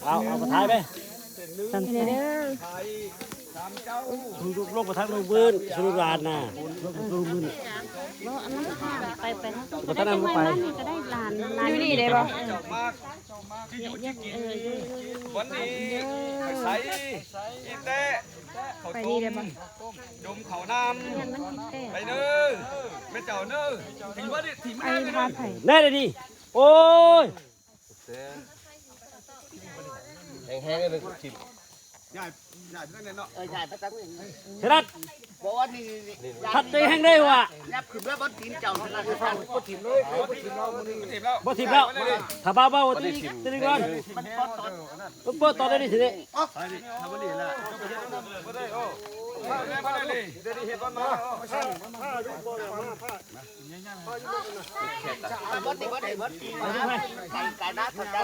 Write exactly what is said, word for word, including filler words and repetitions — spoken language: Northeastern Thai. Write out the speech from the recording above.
เอาเอามาถ่ายไป นี่เด้อ ลูกลูกมาทางลูกมืนสุรานน่ะลูกมืน บ่อันนั้นก็ไปไปทาง มาทางนั้นก็ไป นี่ก็ได้หลานหลานอยู่นี่ได้บ่เออเออเออ วันนี้ใส่อีแตะเขา ไป ต้ นี่ ม ได้บ่ ดมเขาน้ เรียนมันผิดแต่ ำไปเด้อแม่เจ้าเด้อถึงว่าได้ถึง ไอ้พาไผ่ แน่เลยดิโอ้ย แห้งๆเลยถิ่ม ใหญ่ใหญ่นั่นเนาะ เออใหญ่ไปตั้งนี่ เทรัต บอกว่านี่นี่ ทัดตัวแห้งได้ว่ะ ยับขึ้นแล้วบนตีนเจ้านะก็ถิ่มเลยก็ถิ่มเรา ถิ่มแล้ว บ่ถิ่มแล้วถ้าบ้าบ้าวันที่ตัวนี้ก่อนมันเปิดตอนได้ดีทีนี้ ทำวันนี้ละมาเลยเดี๋ยวนี้เห็นว่ามา บนตีบนตีบนตีไก่ไก่นะเขาจะ